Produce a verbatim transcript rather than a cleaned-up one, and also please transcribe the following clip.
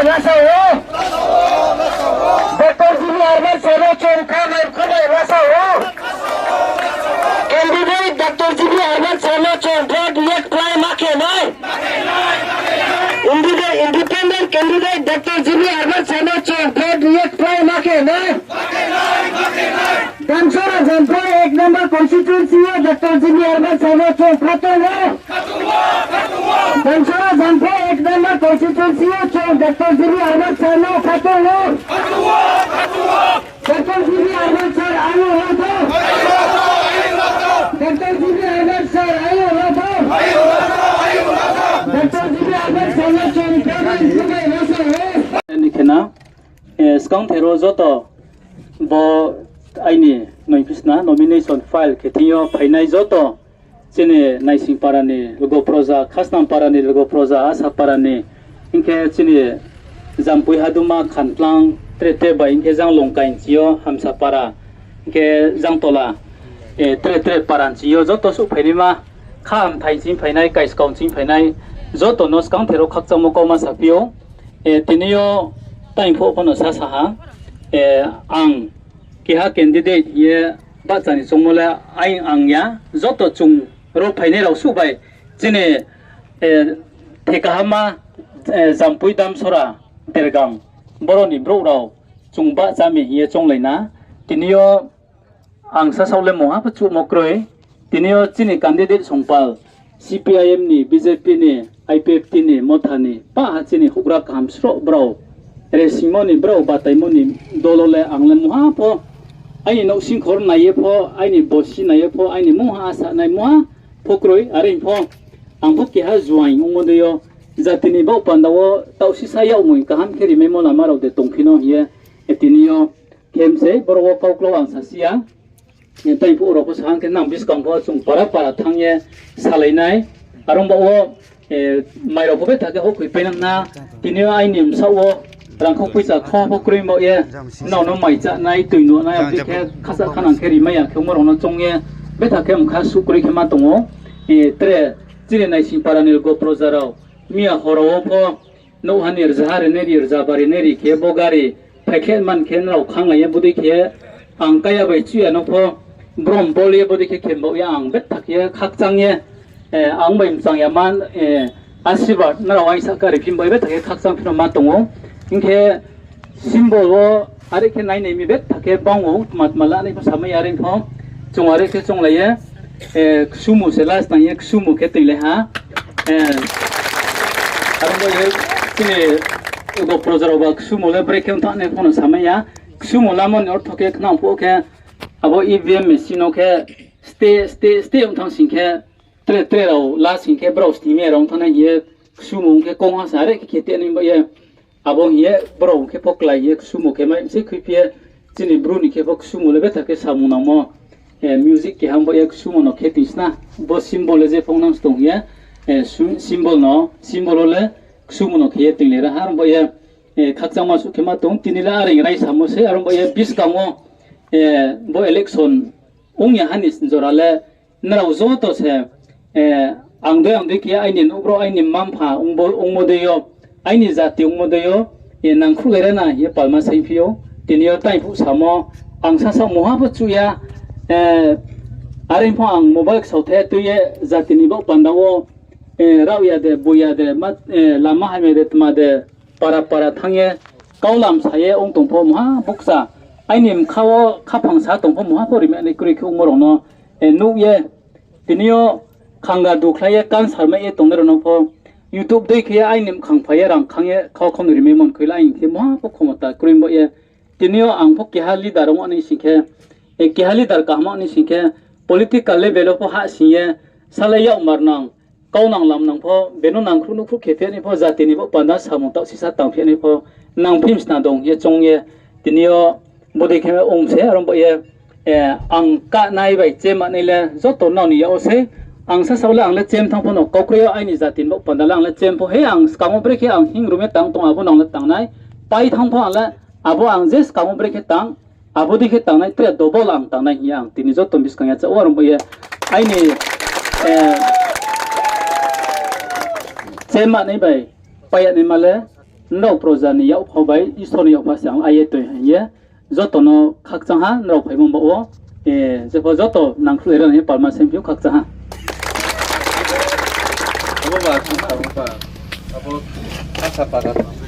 Lasa o. Doctor G B Arman sir no chung khamai khumai lasa o. Candidate Doctor G B Arman sir no chung vote react khlai ma khe nai. Indi-, independent candidate Doctor G B Arman sir no chung vote react khlai ma khe nai. Damsara Jampui ek number constituency o Doctor G B Arman sir no chung phatung o. Damsara Jampui ek number constituency o chung Doctor G B Arman sir no phatung o. Doctor G B Arman sir, ayo lotho. Doctor G B Arman sir, ayo lotho. Doctor G B Arman sir no chung phatung o. Ni khena, eh, skang thero joto bo aini noiphisna nomination file khe thing yo phainai joto chini Naising para ni lugo proja, Khasnam para ni lugo proja, Asa para ni, hing khe chini Jampui Haduma, Khantlang, tre tre bai hing khe jang Longkai ni ching yo, Hamsa para, hing khe jang Tola, eh, tre tre para ni ching yo joto suh phainaima, kha hamthai ching phainai, kaiskau ching phainai, joto no skang thero khakchangmo kauma saphi ou. Eh, tini yo taingphuh pho no sasa ha, eh, ang keha candidate hing ye bahcha ni chongmo le ai ang ya, joto chung ro phainai rao suh bai chini, eh, thekahama, eh, Jampui Damsara Dergang boro ni brouh rao chung bahcha mi hing ye chonglai na. Tini yo ang sasaoh le mungha pho chuhmo kroi. Tini yo chini candidate songpal, C P I M ni, B J P ni, I P F T ni, Motha ni, pah ha chini houhgra kaham sroh brao, resingmo ni brao, bataimo ni dolo le ang le mungha pho, aini nouhsingkhor nai ye pho, aini bosi nai ye pho, aini mungha asa nai mungha pho kroi, are pho ang pho keha juaing ongmo dei yo, jati ni baoh panda wo taoh sisa yagmoi kaham khe rimaimo lama rao de tongphi no hing ye, tini yo khe msei, boro wo kauklau ang sasi ya. Taingphuh rao pho sa hing khe nang buskang pho chung para para thanng ye salai nai. Are ong baoh wo, eh, mai rao pho betha khe houhkhoi painang na. Tini yo aini bsaoh wo rangkhou poicha kho pho kroi baoh ye, nrao no mai chánai, tui nuhnai, abo dei khe khasa khanang khe rimai ya khe ongmo rao no choung ye, betha khe mkha suh kroi khe ma tong ou. Eh, tre chini Naising para ni lugo proja rao, miya horo wo pho, nouhha ni rzaha ri nai ri, rzaba ri nai ri khe bo gari phaikhlai man khe nrao khanglai ye bodei khe ang kaya bai chuya no pho brom bol ye bodei khe khe baoh ye ang betha khe khakchang ye, eh, ang bai mchang ya man, eh, asirbad nrao aini sahka ri phi baoh ye betha khe khakchang phi no ma tong ou. Hing khe symbol wo are khe nai nai mi betha khe bang ou, tma tma la nai pho samai ya, are pho chung are khe chounglai ye, eh, ksumu se last tang ye ksumu khe toinglai ha. Eh, aro bo ye chini lugo proja rao ba ksumu le brekhe ong thanng nai pho no samai ya. Ksumu lamo ni ortho khe khnang phuh khe abo E V M machine no khe ste, ste, ste ong thanng sing khe tre, tre rao la sing khe brao sning ye rao ong thanng nai hing ye ksumu ong khe kong ha sa are khe khe te nai baoh ye. Abo hing ye brao khe pho klái hing ye ksumu khe mai se khuiphi ye, chini Bru ni khe pho ksumu le betha khe samung nangmo, eh, music keha baoh ye ksumu no khe toing sna, bo symbol le je phong nang tong hing ye, eh, su-, symbol no, symbol wo le ksumu no khe ye toing le ra ha, aro baoh ye, eh, khakchangma suh khe ma tong, tini le areng raisamo se, aro baoh ye buskang wo, eh, bo election ong ya ha ni jora le, nrao joto se, eh, ang dei ang dei khe aini nouhbrouh, aini mma-mpha ongbo, ongmo dei yo, aini jati ongmo dei yo, eh, nangkhruhlai ra na hing ye palma saingphi ou. Tini yo taingphuh samo, ang sasaoh mungha pho chuh ya, eh, are pho ang mobile ksaothai tui ye jati ni baoh panda wo, eh, raoh ya de, boi ya de, ma, eh, lama hamya de, tma de, para para thanng ye, kaulam sa ye ong tong pho mungha bukcha, aini mkha wo khaphang sa tong pho mungha pho rimai nai kroi khe ongmo rao no, eh, nuh ye, tini yo khanga dukhlai ye cancer mai ye tongnai rao no pho YouTube dei khe ye aini mkhang phai ye rang khang ye khau khau no rimai mon khui la aini khe mungha pho khomota kroi baoh ye. Tini yo ang pho keha leader ong nai sing khe, eh, keha leader kaham ong nai sing khe, political level wo pho hahsing ye, salai yagmar nang, kau nang lam nang pho, beno nangkhruh nuhkhruh khe phi nai pho, jati ni baoh panda samung taoh sisa tang phi nai pho, nang phim sna dong ye choung ye, tini yo bodei khe ong se, aro baoh ye, eh, ang kahnai bai chemnai le joto nrao ni yak wo se, ang sasaoh le ang le chem thanng pho no, kaukroi yo aini jati ni baoh panda le ang le chem pho, he ang skang wo brekhe ang hinng rum ye tang tong, abo nang le tangnai, pai thanng pho ang le, abo ang je skang wo brekhe tang, abo dei khe tangnai tre double ang tangnai hing ye ang tini joto buskang ya cha ou, aro baoh ye aini, eh, chemnai bai pai ya naima le, nrao proja ni yakpha bai Isor ni yakpha se ang aye toi hing ye joto no khakchang ha, nrao phaimo baoh wo, eh, jepho joto nangkhruhlai rao ni palma se phiouh khakchang ha. Abo ba, abo ba, abo Asa para